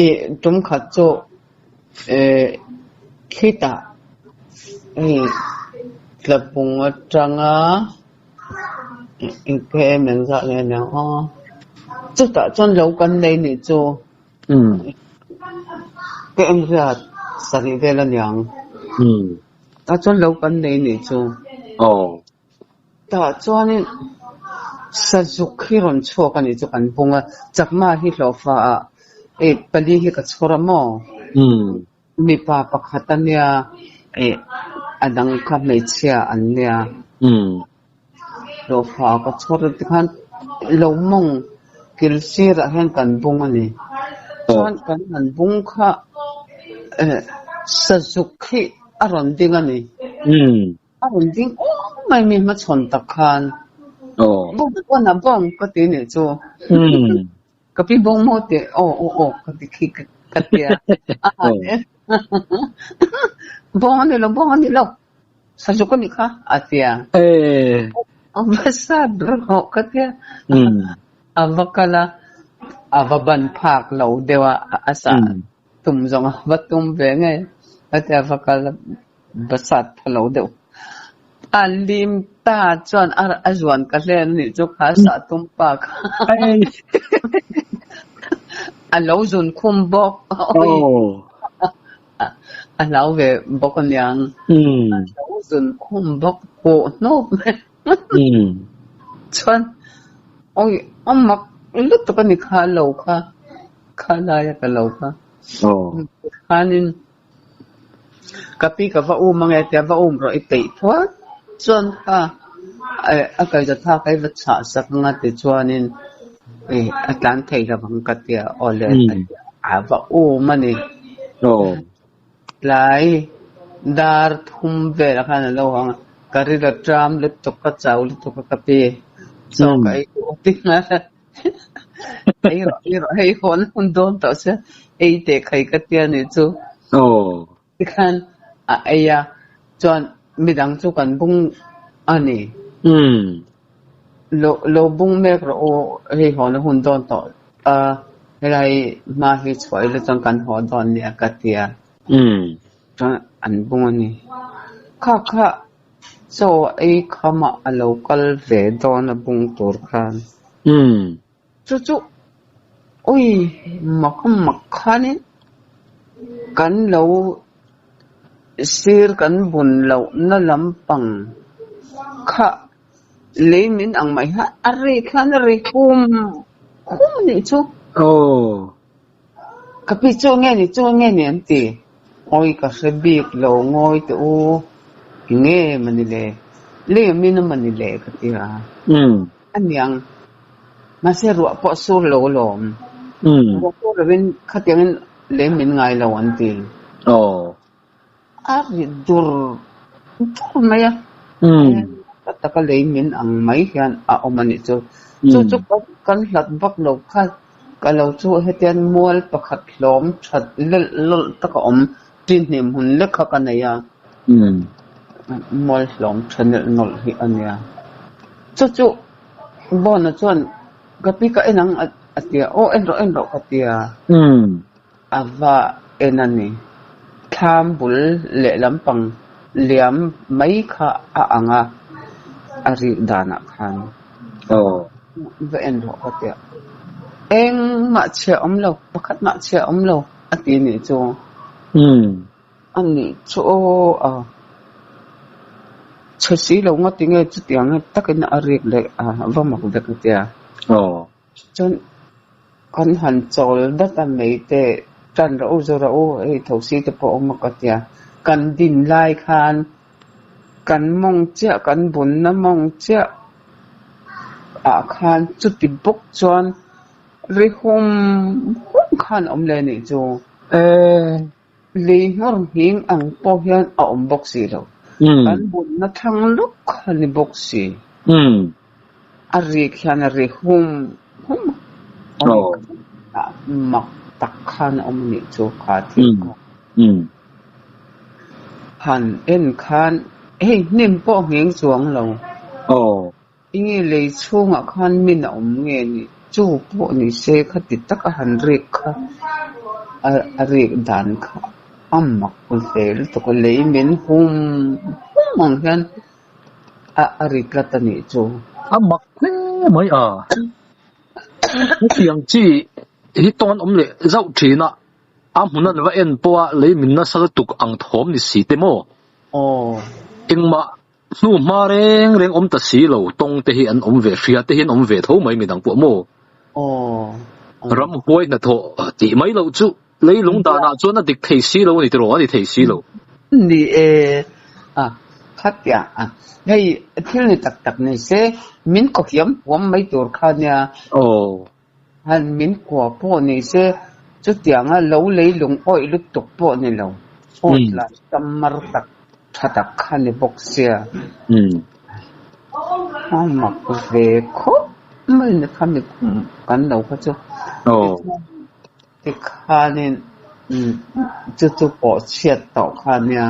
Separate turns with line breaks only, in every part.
I tum khat chu khitah hei Tlabung atanga km engzah nge aniang aw chutah chuan lo kan nei nih chu km riat sarih vel aniang tah chuan lo kan nei nih chu. Tah chuanin sazuk hi rawn chhuak a nih chu kan bung a, Chakma hi hlawhfa ah eh pali hi ka chhawr a maw? Mipa pakhat a nia eh a dang kha hmeichhia an nia. Hlawhfa ah ka chhawr a tikhan lo mawng kil sirah hian kan bung a ni. Chuan kan han bung kha eh sazuk hi a rawn ding a ni. A rawn ding awm mai mi hmachhawn tak khan. Bawng pawn a bawng ka ti nih chu. Ka pi bawng maw teh aw aw aw ka ti khi ka tia. A han e. Bawng a ni lo bawng a ni lo. Sazuk a nih kha a tia. A va sat rawh ka tia. A va kal a, a va ban phak lo deuh a, a sah tum zawng a va tum ve ngei a tia a va kal a. Basat pha lo deuh. A lim ta chuan a zuan ka hlen a nih chu kha sah tum pa kha. A lo zun khum bawk. A hlau ve bawk aniang. A lo zun khum bawk huh hnawp mai. Chuan awi a mak lutuk a ni kha lo kha. Kha laia ka lo kha. Khanin Ka pi ka va um ange tia va um rawh i peih phuat chuan kha a kaihza thlak a i va chhah sak anga tichuanin a tlan thei lo ang ka tia aw le a tia a va um a ni. Tlai dar thum velah khan a lo hawng a, ka rilru a ṭam lutuk ka chau lutuk a ka pi chaw ka ei duh ti nghal a. Ei rawh ei rawh hei hawn hun dawn tawh sia ei teh khai ka tia nih chu. Tikhan a ei a chuan midang chu kan bung a ni. Lo lo bung mek rawh u hei hawn hun dawn tawh a helai hma hi chhuah ila chuan kan haw dawn nia ka tia. Chuan an bung a ni. Kha kha Chaw ei khamah a lo kal ve dawn a bung tur khan. Chu chu ui mak mak khanin kan lo sir kan bun lohna lampang kha lei min ang mai kha a ri khan a ri hum hum a nih chu. Ka pi chu nge ni chu nge ni an ti. Awi ka hre bik lo ngawi teh u nge mani le lei a min a mani le ka ti a. Aniang mahse ruah pawh sur lo alawm. Ruah sur lovin khatiangin lei min ngai lo an ti. A ri dur dur mai a, ka taka lei min ang mai hian a awm a nih chu. Chu chu kan hlat vak lo kha ka lo chu hetian mual pakhat hlawm that lelh lawlh tak a awm tihnem hun lek kha ka nei a, mual hlawm tha nelh nawlh hi a nia. Chu chu Bona chuan ka pi ka en ang a ti a, aw en rawh en rawh ka ti a. A va en a ni. Thlam bul lehlam pang liam mai kha a ang a, a rik danah khan va en rawh ka ti a. Engmah chhia awm lo, pakhat mah chhia awm lo a ti nih chu. A nih chu aw a chhe si lo ngawt enge chutiang takin a rik leh a va mak vek a tia. Chuan kan han chawl dat a mei te tan rawh u zu rawh u hei thosi te pawh a awm a ka tia. Kan din lai khan kan mawng chiah kan bunna mawng chiah ah khan chuti bawk chuan ri hum hum khan a awm leh a nih chu. Lei nghawr nghing ang pawh hian a awm bawk si lo. Kan bunna thlang lawk a ni bawk si. A rik hian a ri hum hum a. Mak tak khan a awm a nih chu kha thil kha. Han en khan hei hnim pawh ngheng chuang lo. Enge lei chhungah khan min a awm nge ni? Chu pawh ni se khati taka han rik kha a rik dan kha a mak ve lutuk a, lei min hum hum ang hian a ri tlat a nih chu.
A mak hle mai a. Hetiang chi hi tawng an awm leh zauh thin a, a hmun an va en pawh a lei min nasa lutuk ang thawm ni si te maw?
Aw.
Engmah hnu hma reng reng awm ta si lo, tawng te hi an awm ve, hria te hi an awm ve tho mai midang pawh maw?
Aw.
Ramhuai hnathawh tih mai loh chu leilung danah chuan a dik thei si lo a ni tiraw? A ni thei si lo.
Ni e, a khatia a, hei thil ni tak tak ni se min ko hiam huam mai tur kha nia.
Aw.
Han min kua pawh ni se chutianga lo leilung awih lutuk pawh ni lo, awt lah tam mar tak tha tak kha ni bawk sia. A mak ve khawp mai ni kha mi kum kan lo kha chu. Tikhanin chu chu pawh chhiat tawh kha nia.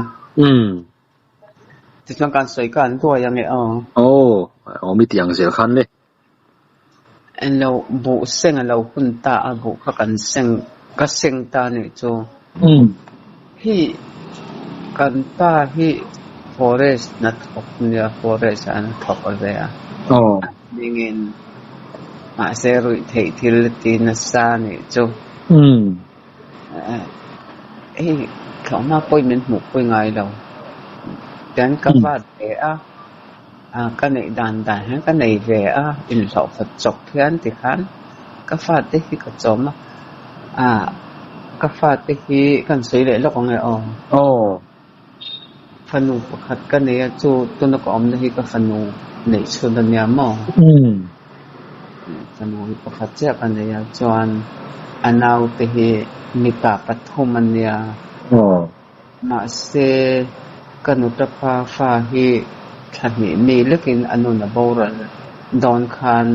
Tichuan kan sawi kha an duai ang e aw.
Aw, aw mi tih ang zel khan le.
Lo buh seng a lo hun ta a, buh kha kan seng, ka seng ta nih chu. Hi kan pa hi forest hnathawk nia, forest ah an thawk a ve a.
Aw.
A hmingin mahse ruih theih thil ti nasa nih chu. Hei thlawhhma pawhin min hmuh pui ngai lo. Tian ka vat ve a, ka neih dan dan hian ka nei ve a, inhlawhfat chawp hian tikhan ka fate hi ka chawm a, ka fate hi kan sawi leh lawk ang e aw.
Aw.
Fanu pakhat ka nei a, chu tuna ka awmna hi ka fanu neih chhun a nia maw? Fanu hi pakhat chiah ka nei a, chuan a naute hi mipa pathum a nia. Mahse, ka nutapa fa hi thla hnih mi lekin a nun a boral dawn khan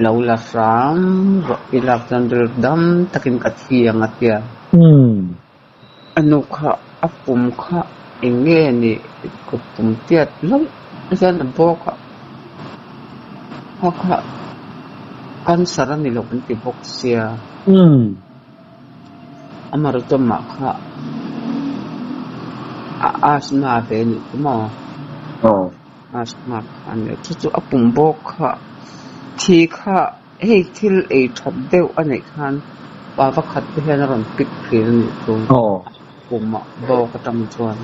lo la hram rawh i lak chuan rilru dam takin ka thi ang a tia. A nu kha a pum kha eng nge ni kut pum tiat lawih hian a bawk a, kha kha cancer a ni lo an ti bawk sia. Amaherawhchu kha a asthma ve a nih chu maw? Asthma kha a nia chu chu a pum bawk kha thi kha Hei thil ei that deuh a neih khan pa pakhat te hian a rawn pick thin a nih chu pum ah bawk atang chuan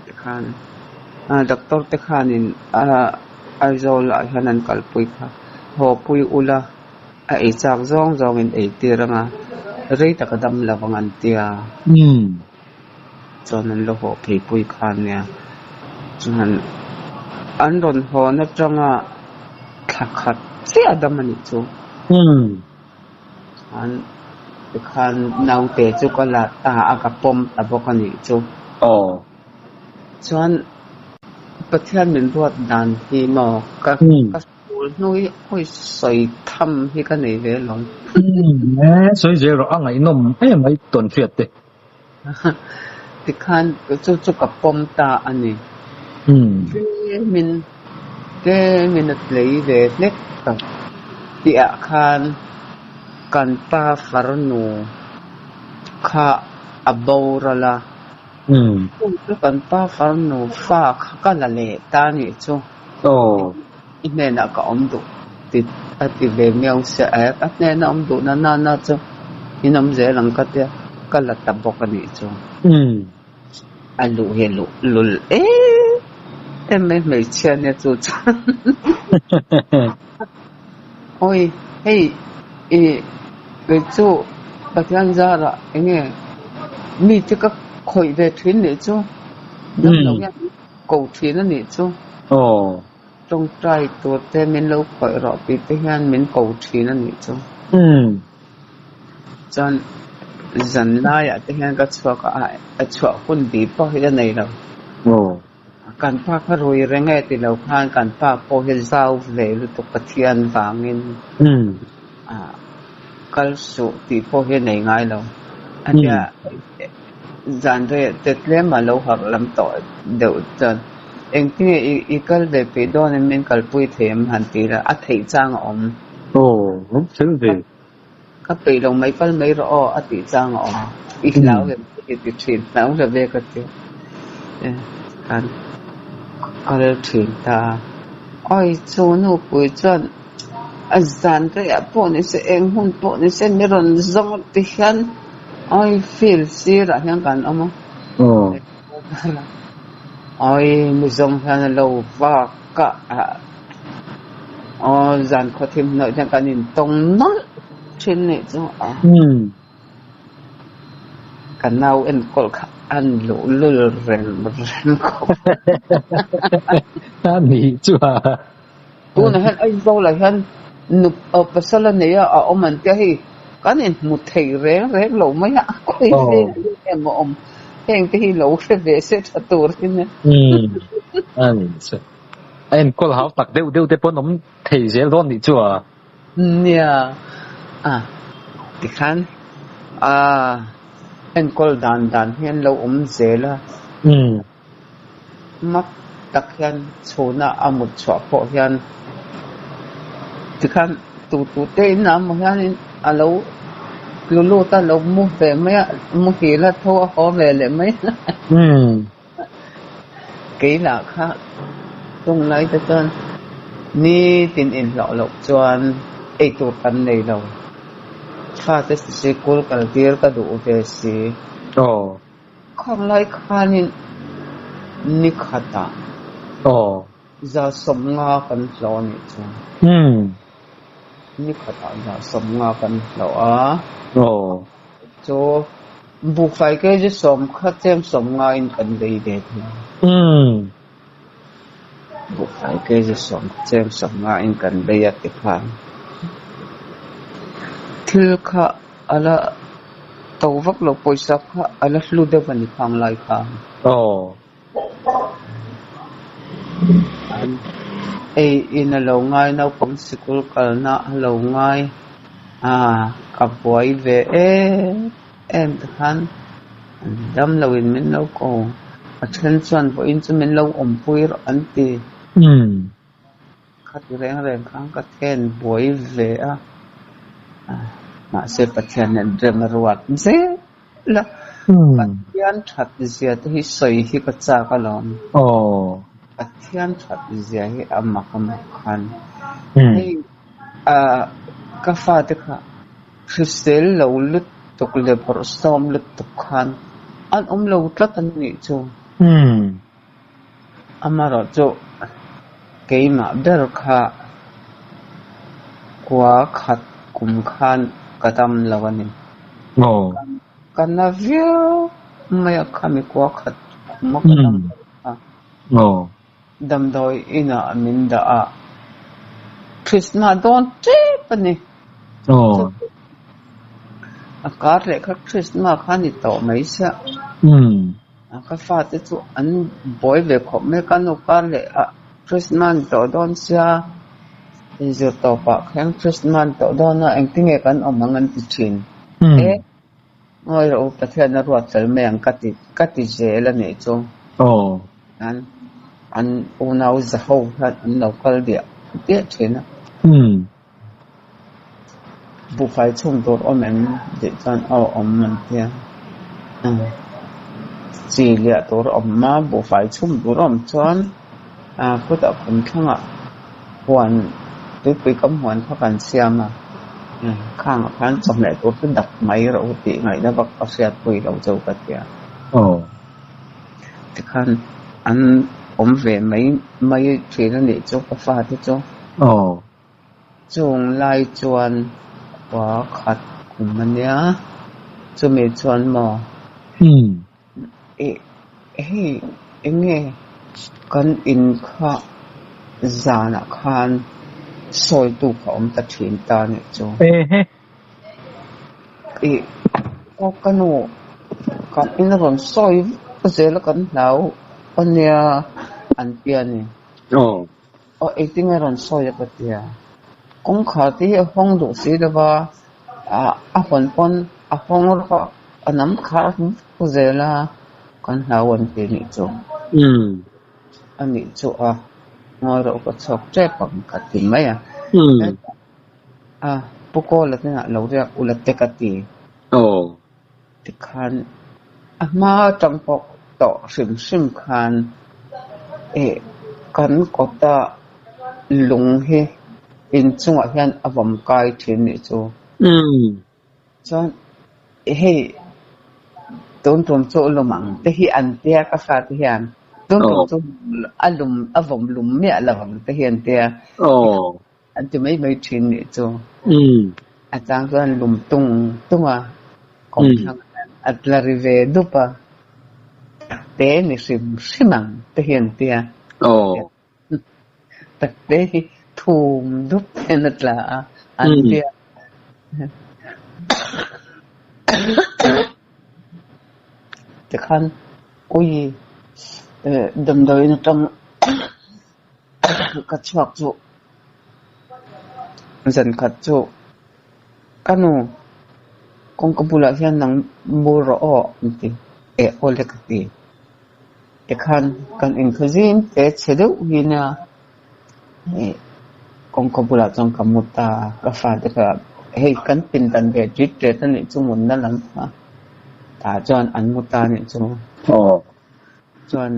tikhan doctor te khanin Aizawl ah hian an kalpui kha haw pui ula a ei chak zawng zawngin ei tir anga rei tak a dam lo ang an tia chuan an la haw phei pui kha ania chuan an rawn hawn atanga thla khat chiah a dam a nih chu chuan tikhan naute chu ka la ta a ka pawm ta bawk a nih chu chuan Pathian min ruat dan hi maw ka ka Ul hnui hawi sawi tham hi ka nei ve alawm.
Umm e, sawi zel rawh, a ngaihnawm em mai tawn hriat te.
Tikhan chu chu ka pawm ta a ni. Tlemin, tlemin a tlei ve hlek ta tihah khan kan pa farnu kha a boral a. Chu chu kan pa farnu fa kha ka la leh ta a nih chu.
Aw.
I hnenah ka awm duh ti a ti ve miau sia e, ka hnena awm duh na na na chu in awm zel ang ka tia ka la ta bawk a nih chu. A luh hi a luh lul em em mai hmeichhia nia chu chuan. Awi hei i kei chu Pathian zarah eng nge mi te ka khawih ve thin nih chu damlo hian Ko thin a nih chu.
Aw.
Tawngtai tur te min lo khawih rawh tih te hian min ko thin a nih chu. Chuan zan laiah te hian ka chhuak a, a chhuah hun bih pawh hi a nei lo.
Aw.
Kan pa kha rui reng e ti lo khan kan pa pawh hi zau ve lutuk Pathian vangin kal suh tih pawh hi a nei ngai lo. A tia Zan reh te tlem a lo harh lam tawh deuh chuan engtinge i kal ve peih dawn em min kalpui thei em han ti la a theih chang a awm.
Aw, awm fel ve.
Ka peih lo mai kal mai rawh aw a tih chang a awm. I hlau em i ti thin, hlau la ve ka ti. Kan kal thin ta a. Awi chu nupui chuan a zan reiah pawh ni se eng hun pawh ni se mi rawn zawng ti hian awi field sirah hian kan awm a. Awi mi zawng hian a lo vak a. Aw zan khawthim hnuaiah hian kan intawng nawlh thin nih chu a. Ka nau enkawl kha an luhlul rem rem khawp.
A nih chu a.
Tunah hian Aizawlah hian nu pasal a nei a, a awm an tia hei kan inhmu thei reng reng lo mai a, khawi vengah hian emaw awm heng te hi lo hre ve se tha tur hi nia.
A nih chu. A enkawl hau tak deuh deuh te pawn awm thei zel dawn nih chu a.
Nia, a tikhan a enkawl dan dan hian lo awm zel a. Mak tak hian chhuna a mut chhuah pawh hian tikhan tu tu te in a maw hianin a lo tlu lut a, lo mu ve mai a, muhil a tho a haw ve leh mai a. Kei lah kha tunglai te chuan nitin inhlawh loh chuan eitur kan nei lo. Fate sikul kal tir ka duh ve si. Khanglai khanin ni khatah 150 kan hlawh a nih chu. Ni khatah 150 kan hlawh a. Chu buhfai kg sawm kha cheng 50 in kan lei ve thei a. Buhfai kg sawm kha cheng 50 in kan lei a ti khan thil kha a la to vak lo pawisa kha a la hlu deuh a ni khang lai khan. An ei in a lo ngai naupang sikul kalna a lo ngai a ka buai ve em em te khan an dam lo in min lo ko a then chuan vawiin chu min lo awmpui rawh an ti. Khati reng reng khan ka then buai ve a mahse Pathian hian rem a ruat zel la. Pathian that zia te hi sawi hi ka chak alawm. Pathian that zia hi a mak a mak khan. Hei ka fate kha hrisel lo lutuk leh bawrhsawm lutuk khan an awm lo tlat a nih chu. Amaherawhchu keimah ber kha kua khat kum khan ka dam lo a ni. Ka na viau mai a khami kua khat kum a ka dam lo kha. Damdawi inah min dah a, Krismas dawn tep a ni. A kar leh kha Krismas kha a ni tawh mai sia. Ka fate chu an buai ve khawp mai ka nu kar leh ah Krismas ni tawh dawn sia inzir tawpah khan Krismas ni tawh dawn a engtinge kan awm ang an ti thin e ngawi rawh u Pathian a ruat fel mai ang ka ti ka ti zel a nih chu an an unau za ho hian an lo kal diah diah thin a. Buhfai chhum tur awm em tih chuan aw awm an tia. Chi liah tur a awm a, buhfai chhum tur a awm chuan khutah kum thlangah huan tuipui kam huan kha kan siam a, khangah khan chawhmeh tur chu dak mai rawh u tih ngaihna vak a hriatpui lo chu ka tia. Tikhan an awm ve mai mai thin a nih chu ka fate chu. Chung lai chuan khua khat kum a nia, chumi chuan maw ih hei eng nge kan in kha zanah khan sawitu kha awm ta thin ta nih chu. Ih aw ka nu kan in a rawn sawi vak zel a kan hlau a nia an ti a ni. Aw engtin a rawn sawi a ka tia. Kawngkhar te hi a hawng duh si lo va, a hawn pawn a hawng rawk a, a nam khar vek zel a, kan hlau an ti nih chu. A nih chu a, ngawi rawh ka chhuak tep ang ka ti mai a. A, Pu Kawla te ah lo riak ula te ka ti.
Aw.
Tikhan a hma atang pawh tawh hrim hrim khan eh kan kawta lung hi inchungah hian a vawm kai thin nih chu.
Umm.
Chuan hei tun tum chu lum ang te hi an tia ka fate hian tun tum chu a lum a vawm lum miah lo ang te hi an tia. An ti mai mai thin nih chu. A chang chuan lum tung tung a kawmthlang hian a tla ri ve dup a, takte ni hrim hrim ang te hi an tia. Takte hi thum dup hian a tla a, an tia. Tikhan ui damdawiin atang ka chhuak chu zan khat chu ka nu kawngka bulah hian nang mu rawh aw an ti eh aw le ka ti tikhan kan inkhaw zim te chhe deuh hi nia ih kawngka bulah chuan ka mu ta a ka fate kha hei kan pindan ve ṭit ṭet a nih chu munna lam kha tah chuan an mu ta a nih chu chuan.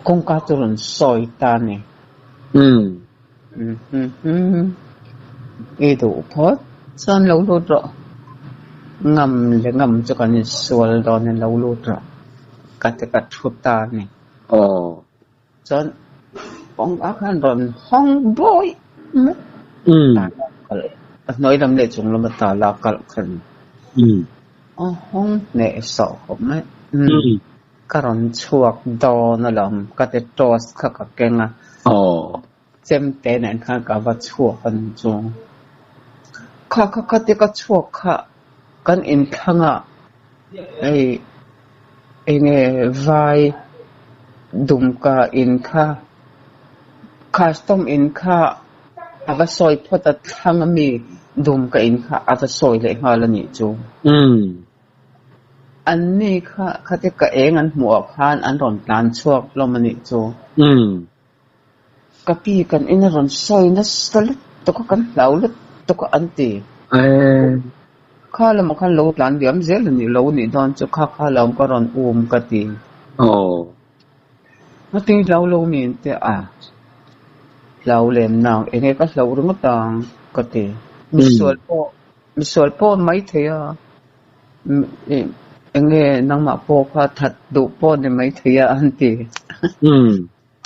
Kawngka chu rawn sawi ta a ni. I duh phawt chuan lo lut rawh. Ngam leh ngam chu kan insual dawn in lo lut rawh. Ka ti ka thu ta a ni. Chuan kawngka khan rawn hawng bawi mai. A hnuai lam leh chung lama tala kalh kha a ni. A hawng hneh sawh khawp mai. Ka rawn chhuak dawn alawm, ka ti toast kha ka keng a. Chemte nen khan ka va chhuak a ni chu. Kha kha kha ti ka chhuak kha kan inthlang a, hei enge vai dumka in kha, custom in kha a va sawi phawt a thlang ami dumka in kha a va sawi leh nghal a nih chu. An ni kha khati ka eng an hmuh ah khan an rawn tlan chhuak hlawm a nih chu. Ka pi kan in a rawn sawi nasa lutuk a, kan hlau lutuk a an ti. Kha lamah khan lo tlan liam zel a nih lo nih dawn chu kha kha lam ka rawn um ka ti. Ngati hlau lo mi an ti a, hlau lem nang enge ka hlauh ringawt ang ka ti. Misual pawh misual pawh mai thei a. Enge nangmah pawh kha that duh pawh ni mai thei a an ti.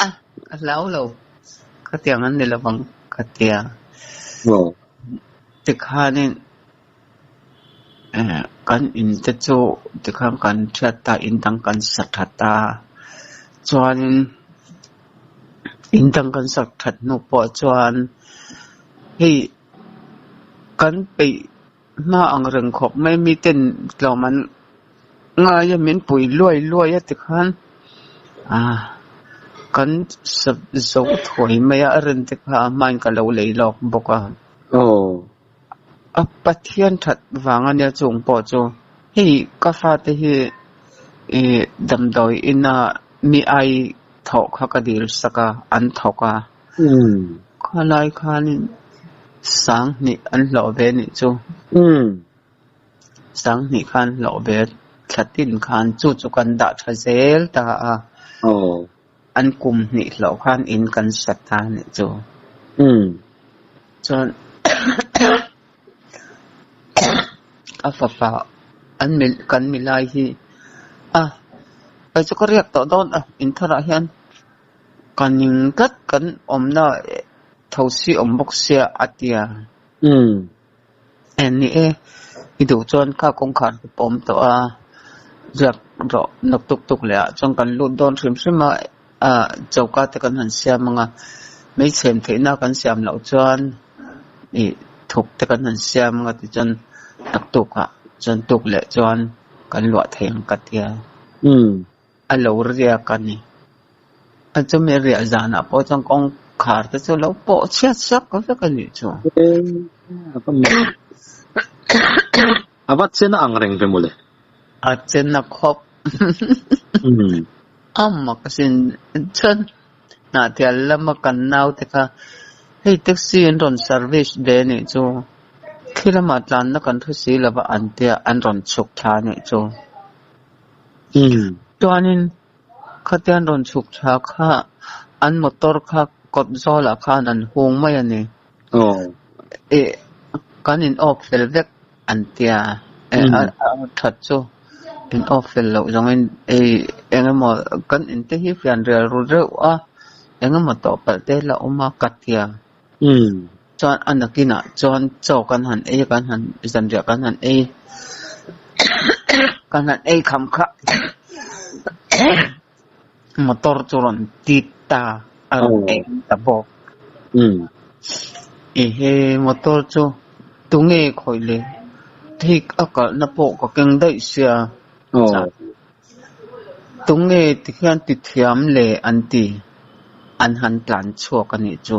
A, ka hlau lo. Khatiang an ni lovang ka ti a. Tikhanin kan in te chu tikhan kan thiat ta, in dang kan sa that a. Chuanin in dang kan sak that hnu pawh chuan hei kan peih Hma ang reng khawp mai miten tlawm an ngai a min pui luai luai a tikhan ah kan sa zo thuai mai a a rin te kha a hmain ka lo lei lawk bawk a. A Pathian that vang a nia chung pawh chu hei ka fate hi ih damdawi ina mi ai thawh kha ka dil sak a an thawk a. Khalai khanin sanghnih an hlawh ve nih chu. Sanghnih khan hlawh ve thla tin khan chu chu kan dah tha zel ta a. An kum hnih hlawh khan in kan sa ta nih chu. Chuan a fapa an mi kan milai hi a kei chu ka riak tawh dawn a intharah hian. Ka ning tlat kan awmna thosi awm bawk sia a ti a. Ni e, i duh chuan kha kawngkhar te pawh awm tawh a, riak rawh nawk tuk tuk leh ah chuan kan lut dawn hrim hrim a, ah choka te kan han siam ang a, hmeichhem theihna kan siam loh chuan ih thuk te kan han siam ang a tichuan naktuk ah chuan tuk leh chuan kan luah thei ang ka ti a. A lo riak a ni. A chumi riah zanah pawh chuan kawngkhar te chu lo pawh chhiat sak vek a nih chu.
A va chen a ang reng ve mawle.
A chen a khawp. A mak asin. Chuan Hnahtial lama kan naute kha Hei taxi an rawn service ve anih chu, khi lamah tlanna kan hre si lova an tia an rawn chhuk thla anih chu. Chuanin khatia an rawn chhuk thla kha an motor kha kawt zawlah khan an hung mai a ni. Ih kan in off fel vek an tia a that chu in off fel loh zawngin ei eng emaw kan in te hi fian rial ru reuh a eng emaw tawh palh te la awm a ka tia. Chuan a nakinah chuan chaw kan han ei a kan han zanriah kan han ei kan han ei kham kha motor chu rawn tit ta a rawn eng ta bawk. Ehe motor chu tunge khawih le thik a kalhna pawh ka keng daih sia tunge tikhian ti thiam le an ti an han tlan chhuak a nih chu.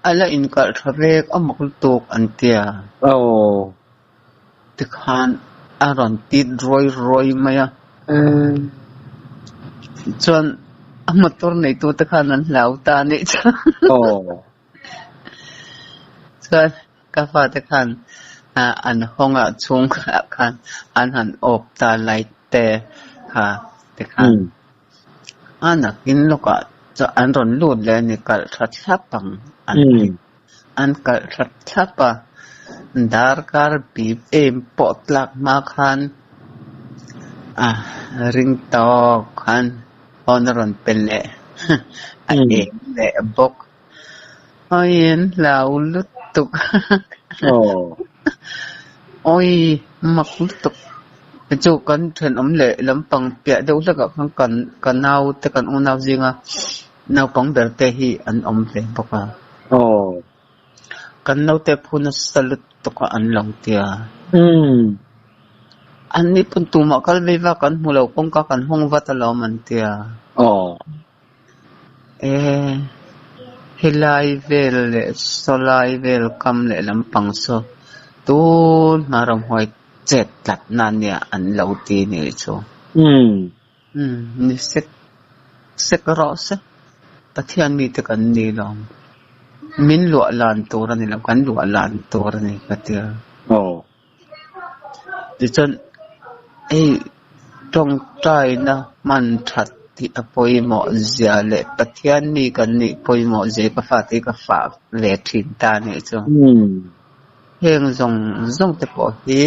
A la inkalh tha vek a mak lutuk an tia. Tikhan a rawn tit ruai ruai mai a. Chuan a motor neitu te khan an hlau ta a nih chu. Chuan ka fate khan an hawng ah chhung ah khan an han off ta light te kha tikhan a nakin lawkah chuan an rawn lut leh a ni kalh tha thlap ang an ti. An kalh tha thlap a, darkar bip em pawh tlak hma khan a ring tawk khan phone a rawn pe leh a eng leh bawk. Awi an hlau lutuk awi mak lutuk chu kan thenawm leh lampang piah deuh hlekah khan kan ka nau te kan unau zinga Naupang ber te hi an awm ve bawk a. Kan naute phu nasa lutuk a an lo tia. An ni pawn tumah kal vei vak an hmu lo kawngka kan hawng vat alawm an tia. E helai vel leh sawlai vel kam leh lampang saw tun hma ramhuai chet tlatna ania an lo ti nih chu. Umm ni sek sek rawh se. Pathian mite kan ni lo. Min luah lan tur a ni lo, kan luah lan tur a ni ka ti a. Tichuan hei tawngtaina hman that tih a pawimawh zia leh Pathian mi kan nih pawimawh zia hi ka fate hi ka fah ve thin ta a nih chu. Heng zawng zawng te pawh hi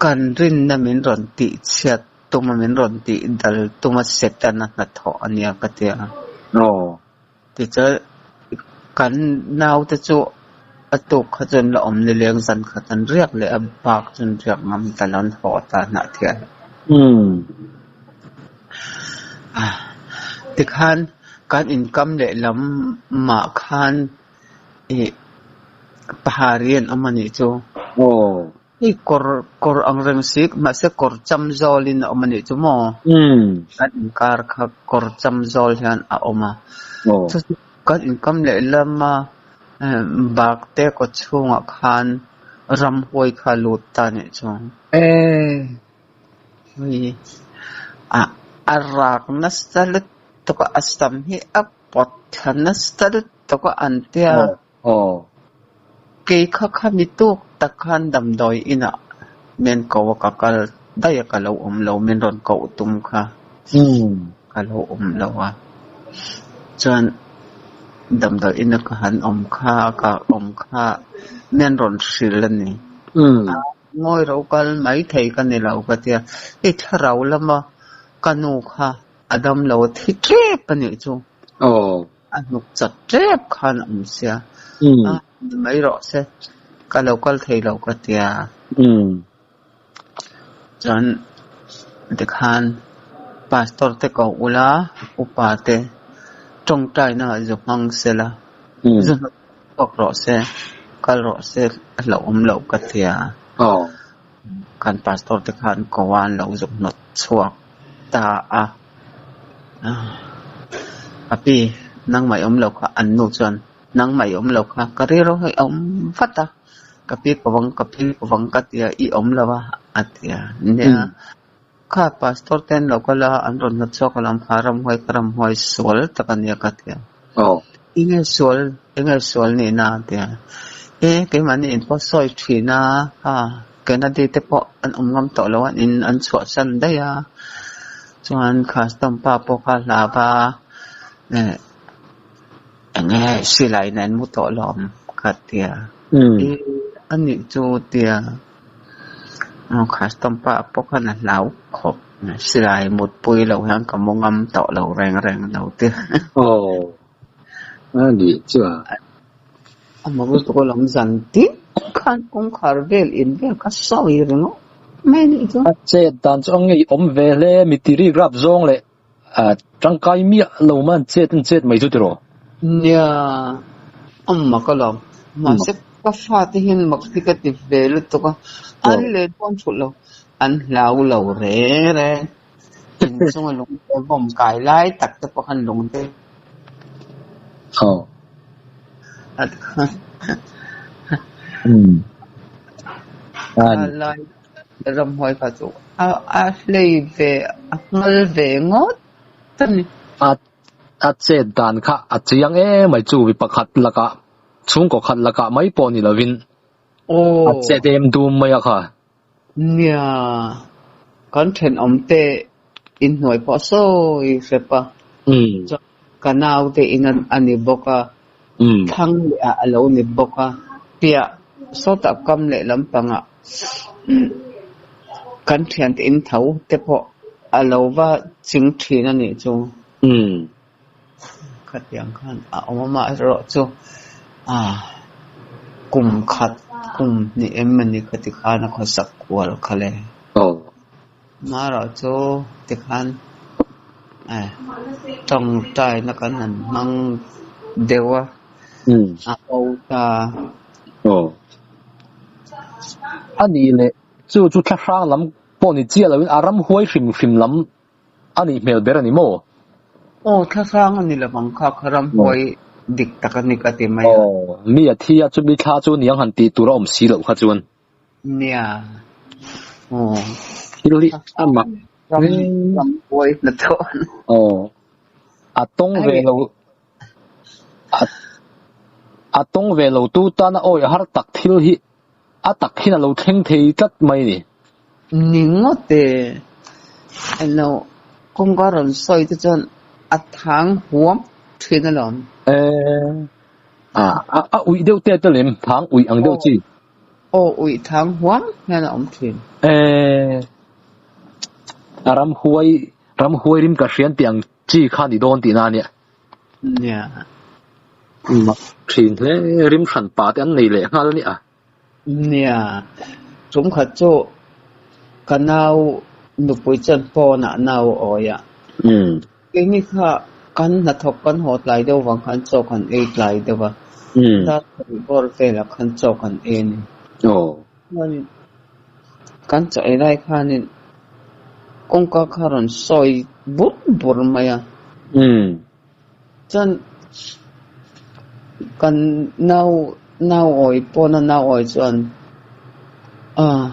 kan rinna min rawn tihchhiat Tuma min rawn tih dal tuma Setana hnathawh a nia ka ti a. Tichuan kan naute chu a tuk kha chuan la awm nileng zan khat an riak leh a bak chuan riak ngam ta lo an haw ta hnah thian. Tikhan kan inkam leh lamah khan ih pahari an awm a nih chu. Hei kawr kawr ang reng si mahse kawr cham zawl in a awm a nih chu maw? Kan inkar kha kawr cham zawl hian a awm a. Chu chu kan inkam leh lama bakte kaw chhungah khan ramhuai kha a lut ta a nih chu. Hei a a rak nasa lutuk a, a sam hi a pawt thla nasa lutuk a an tia. Kei kha kha mi tuk tak khan damdawi inah min ko a ka kal daih a ka lo awm lo min rawn koh tum kha ka lo awm lo a chuan damdawi ina ka han awm kha ka awm kha min rawn hrilh a ni ngawi ro kal mai thei ka ni lo ka tia hei thlarau lama ka nu kha a damlo a thi tep a nih chu. A hnuk chat tep khan a awm sia. A ni mai rawh se. Ka lo kal thei lo ka tia. Chuan tikhan pastor te ko ula upa te tawngtaina ah zu hmang sela zu hnawt chhuak rawh se kal rawh se a hlauhawm loh ka tia. Kan pastor te khan ko a an lo zu hnawt chhuak ta a. Api, nangmah i awm lo kha, an nu chuan nangmah i awm lo kha ka rilru hi a awm vat a, ka pi ko vang, ka pi ko vang ka ti a, i awm lo a, a ti a. Nia, kha pastor te an lo kal a, an rawn hnawt chhuak alawm kha ramhuai ka ramhuai sual tak a nia ka ti a.
Aw.
Enge sual, enge sual nihna a ti a. E, keimahni in pawh sawi thin a, kha Kennedy te pawh an awm ngam tawh lo a, an in an chhuahsan daih a. Chuan custom pa pawh kha a hlau a, eh enge silai nen mu tawh lo ang ka ti a. E, a nih chu tia custom pa pawh khan a hlau khawp. Silai mutpui lo hian ka mu ngam tawh lo reng reng lo ti.
Aw, a nih chu a.
A mawi tuk alawm zan tin khan kawngkhar vel in vel kha sawi ringawt mai anih chu.
A chet dan chu a ngeiawm ve hle, mi tiri grap zawng leh tangkai miah lo man chet an chet mai chu tiraw?
Nia, a mak alawm. Mahse ka fate hian mak hi ka ti ve lutuk a, an len pawn thulh lo. An hlau lo reng reng. Inchunga lungte vawm kai lai tak te pawh khan lungte a lai ramhuai kha chu a hlei ve a nghal ve ngawt a ni.
A chet dan kha a chiang em mai chu mi pakhat lakah chhungkaw khat lakah mai pawh ni lovin a chet em dum mai a kha.
Nia, kan thenawmte inhnuai pawh sawi hrep a, chuan ka naute in a ni bawk a, thlang leh ah a lo ni bawk a, piah sawtah kam leh lampangah kan thiante in tho te pawh a lo va ching thin a nih chu. Khatiang khan a awm a amaherawh chu ah kum khat kum hnih em a ni khati khan a khawsak kual kha le. Amaherawh chu tikhan eh tawngtaina kan han hmang deuh a a bo ta.
A nih leh chu chu thlahrang lam pawh ni chiah loin a ram huai hrim hrim lam A nih hmel ber a ni maw?
Aw, thlahrang a ni lo ang kha, kha ramhuai dik tak a ni ka ti mai a.
Aw, mi a thi a, chumi thla chu niang han tih tur a awm si loh kha chuan.
Nia, aw.
Thil hi a mak.
Ram, ramhuai hnathawh.
Aw, a tawng ve lo, a tawng ve lo tu tana awi har tak thil hi A tak hian a lo thleng thei tlat mai ni.
Ni ngawt e. Elo, kawngka rawn sawi te chuan a thang huam thin alawm.
E, a, a uih deuh te te lem, thang uih ang deuh chi.
Aw, uih thang huam hian a awm thin.
E, a ramhuai, ramhuai rim ka hrian tih ang chi kha ni dawn tihna a nia.
Nia.
Mak thin hle, rim hran pa te an nei leh nghal a nia.
Nia, tum khat chu ka nau nupui chuan phone ah nau a awi a. Keini kha kan hnathawk kan haw tlai deuh vang khan chaw kan ei tlai deuh a. Dar pahnih bawr velah khan chaw kan ei a ni. Chuanin kan chaw ei lai khanin kawngka kha rawn sawi bur bur mai a. Chuan kan nau nau awi pawna nau awi chuan ah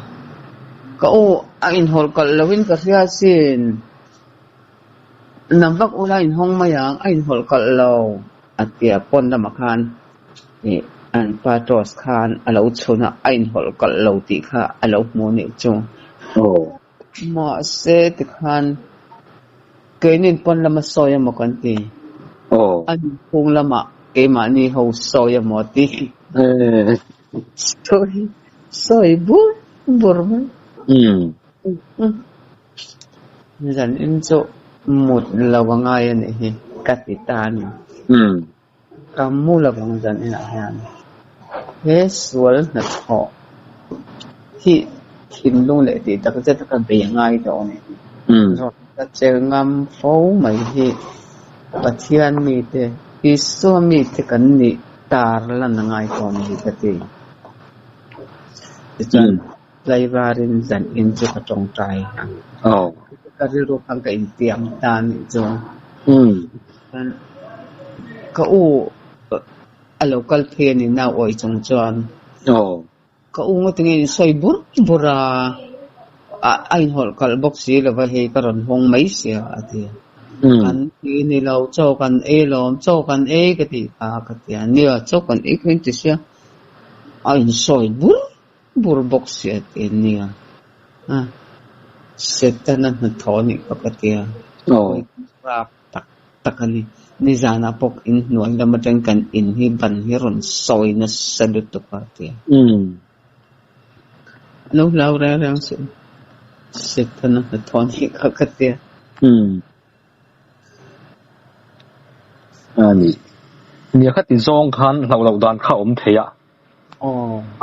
ka u a inhawlh kalh loin ka hria asin nam vak ula inhawng mai ang a inhawlh kalh lo a ti a pawn lamah khan ih an pa Toss khan a lo chhun a a inhawlh kalh lo tih kha a lo hmu anih chu. Mahse tikhan keinin pawn lama sawi emaw kan ti. A nunphung lamah keimahni ho sawi emaw ti. Sawi sawi bur bur mai. Zanin chu mut lo a ngai a nih hi ka ti ta a ni. Ka mu lovang zaninah hian he sual hnathawh hi thinlung leh tih tak zet a ka bei a ngai tawh a ni. Rawn ka che ngam fo mai hi Pathian mite, Isua mite kan nih tar lan a ngai tawh a ni hi ka ti. Tichuan tlaivarin zanin chu ka tawngtai ang. Ka rilru khan ka intiam ta a nih chu. Ka u a lo kal phei a ni nau awih chung chuan ka u ngawt enge in sawi bur bur a, a inhawlh kalh bawk si lo va hei ka rawn hawng mai sia a ti a. Kan ti ni lo, chaw kan ei lawm, chaw kan ei ka tih kha ka ti a, nia chaw kan ei kha in ti sia, a insawi bur bur bawk sia ti a nia, a Setana hnathawh anih kha ka ti a, rap tak tak a ni. Nizanah pawh inhnuai lam atangin kan in hi ban hi a rawn sawi nasa lutuk a ti a. Lo hlau reng reng suh. Setana hnathawh anih kha ka ti a.
A ni. Nia khati zawng khan hlauh loh dan kha a awm thei a.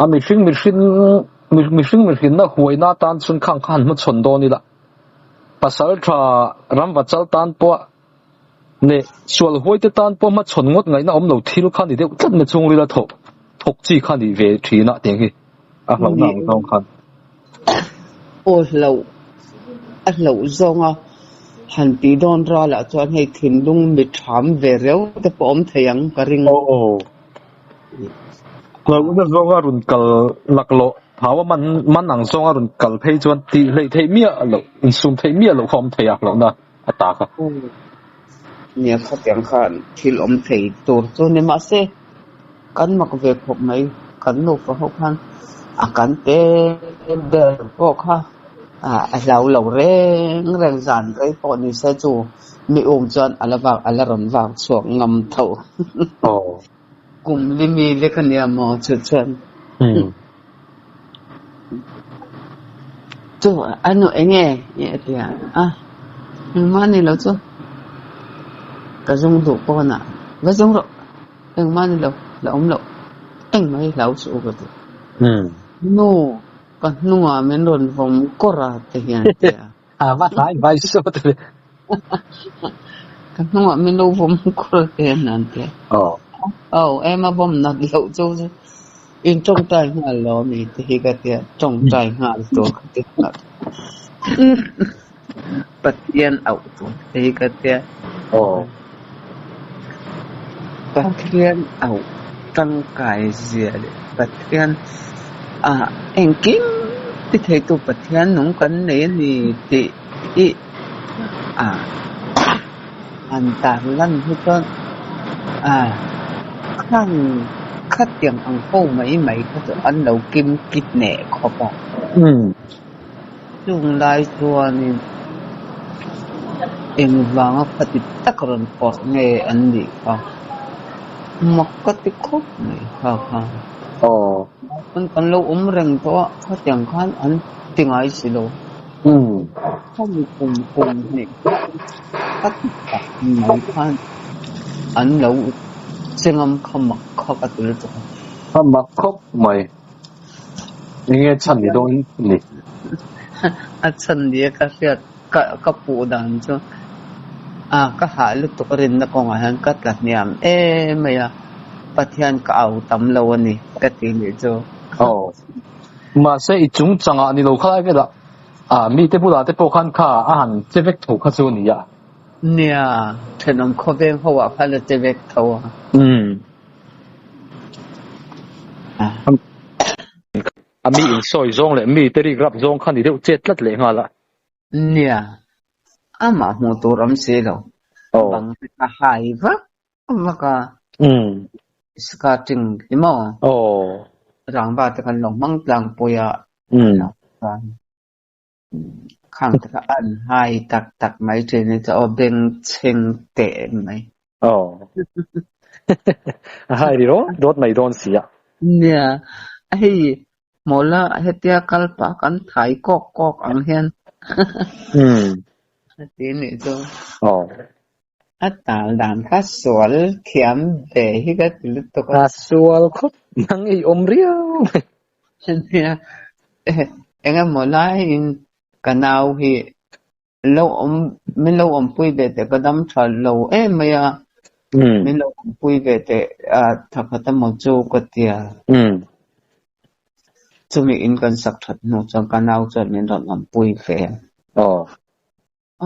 A mihring mihring mihring mihrinna huaina atan chuan khang kha han hmachhawn dawn ila. Pasal tha ramva chal tan pawh leh sual huaite tan pawh hmachhawn ngawt ngaihna awm lo thil kha ni deuh tlat mai chhungril a thawh thawk chi kha ni ve thin a tiang hi a hlauhna ang zawng khan.
Aw hlauh a hlauh zawnga han tih dawn ralah chuan hei thinlung mi tham ve riau te pawh awm thei ang ka ring.
Aw hlauhna zawnga rawn kal laklawh thau a man man ang zawnga rawn kal phei chuan tih hleih theih miah loh insum theih miah loh kha awm thei a hlauhna a ta kha.
Nia khatiang khan thil awm thei tur chu ni mahse kan mak ve khawp mai kan nupa ho khan a kan te ber pawh kha a hlau lo reng reng zan rei pawh ni se chu mi um chuan a la vak a la rawn vak chhuak ngam tho. Kum li mi lek a nia maw chu chuan. Chu a nu eng nge nge a ti a, a engmah ni lo chu ka zung duh pawnah va zung rawh engmah ni lo la awm loh engmah hi hlau suh u ka ti. Nu ka hnungah min rawn vawm kawr a ti hian a ti a.
A va hlai vai saw te.
Ka hnungah min lo vawm kawr a ti hian an ti a. Aw ema vawm nat loh chu chu in tawngtai nghal lo ami te hi ka tia tawngtai nghal tur ka ti nghal. Pathian auh tur te hi ka tia. Pathian auh tangkai zia leh Pathian ah engkim ti theitu Pathian nung kan nei a ni tih hi ah han tar lan hi chuan ah khang khatiang ang ho mai mai kha chu an lo kim kit neh khawp a. Chung lai chuanin engvanga khati tak rawn pawrh nge an nih kha mak ka ti khawp mai kha khan. Kan lo awm reng tawh a, khatiang khan an ti ngai si lo. Khami kum kum hnih khati tak mai khan an lo che ngam kha mak kha ka ti lutuk a.
A mak khawp mai. Enge chhan ni dawn ni?
A chhan ni a ka hriat ka ka puh dan chu a ka hah lutuk a rinna kawngah hian ka tla hniam em mai a, Pathian ka au tam lo a ni ka ti nih chu.
Aw. Mahse i chung changah ni lo khalai velah a mite bulah te pawh khan kha a han che vek tho kha chu a ni a.
Nia, thenawm khawveng ho ah khan a che vek tho a.
Umm. A mi insawi zawng leh mi te rik rap zawng kha ni deuh chet tlat leh nghal a.
Nia, amah hmuh tur awm si lo. Bang te kha hai vak vak a. Skirting hi maw? Rangva te khan lo hmang tlangpui a. Khang te kha an hai tak tak mai thin hi chu aw beng chheng teh mai.
Aw. A hai ri rawt rawt mai dawn si a.
Nia, hei hmawla hetia kal pah kan thai kawk kawk ang hian. A ti nih chu.
Aw.
A tal dan kha sual thiam ve hi ka ti lutuk a.
A sual khawp nang ei awm riau mai.
Nia, engemaw laiin ka nau hi lo awm, min lo awmpui ve teh ka dam tha lo em mai a, min lo awmpui ve teh a thakhat emaw chu ka ti a. Chumi in kan sak that hnu chuan ka nau chuan min rawn awmpui ve a.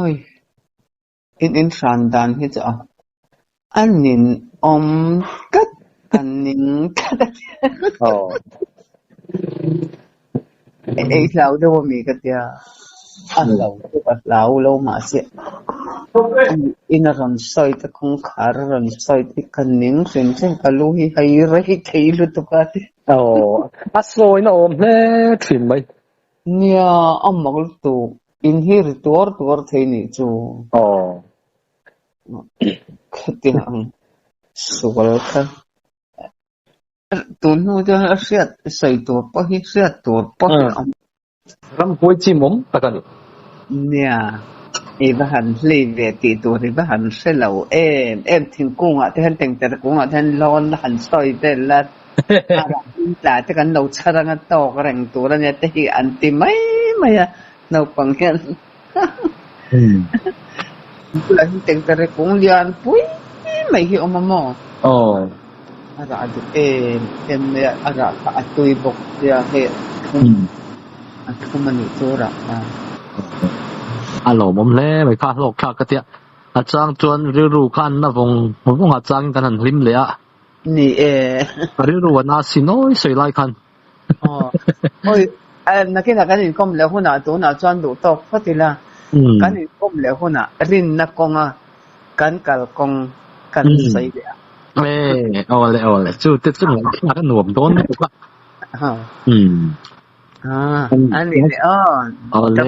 Oi. In in hran dan hi chu a nin awm tlat, a ning tlat a ti. Ei hlau deuh a mi ka tia, a hlau chu ka hlau lo mahse In a rawn sawi te kawngkhar a rawn sawi te hi ka ning hrim hrim ka lu hi hei rei thei lutuk a ti.
Aw a sawina awm hle thin mai.
Nia a mak lutuk in hi ri tuar tuar thei nih chu.
Aw.
Khatiang ang sual kha. Tun hnu chuan a hriat sawi tur pawh hi hriat tur pawh hi a awm.
Ramhuai chimawm tak a ni.
Nia, i va han hlei ve tih tur i va han hre lo em em. Thingkungah te hian tengtere kungah te hian lawn la han sawi vel la, a rah hming tla te kan lo chhar anga tawk reng tur a nia te hi an ti mai mai a naupang hian. Bulah hian tengtere kung lian pui mai hi a awm a maw?
Aw.
A rah duh em em mai a, a rah kha a tui bawk sia hei a thlum a thlum a nih chu a rah kha.
A lawmawm hle mai kha a hlawk thlak ka tia. A chang chuan rilru kha an na vawng vawng a changin kan han hlim leh a.
Ni e.
Ka rilru a na si nawi sawi lai khan.
Aw. Oi, nakinah kan inkawm leh hunah tunah chuan duh tawk phawt ila. Kan inkawm leh hunah rinna kawnga kan kal kawng kan sawi leh a.
E, awle awle, chu te chu ngaihthlak a nuam dawn lutuk a. Um.
Ah, a ni leh aw.
Awle.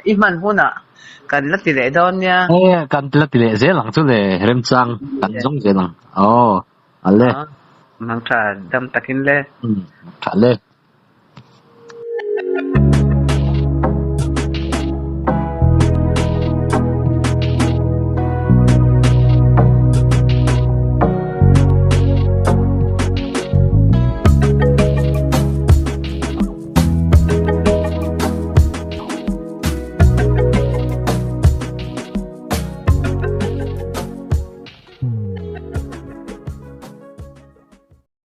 I hman hunah kan la ti leh dawn nia.
E, kan la ti leh zel ang chu le, remchang kan zawng zel ang. Aw, ale.
Mang tha dam takin le.
Um, tha le.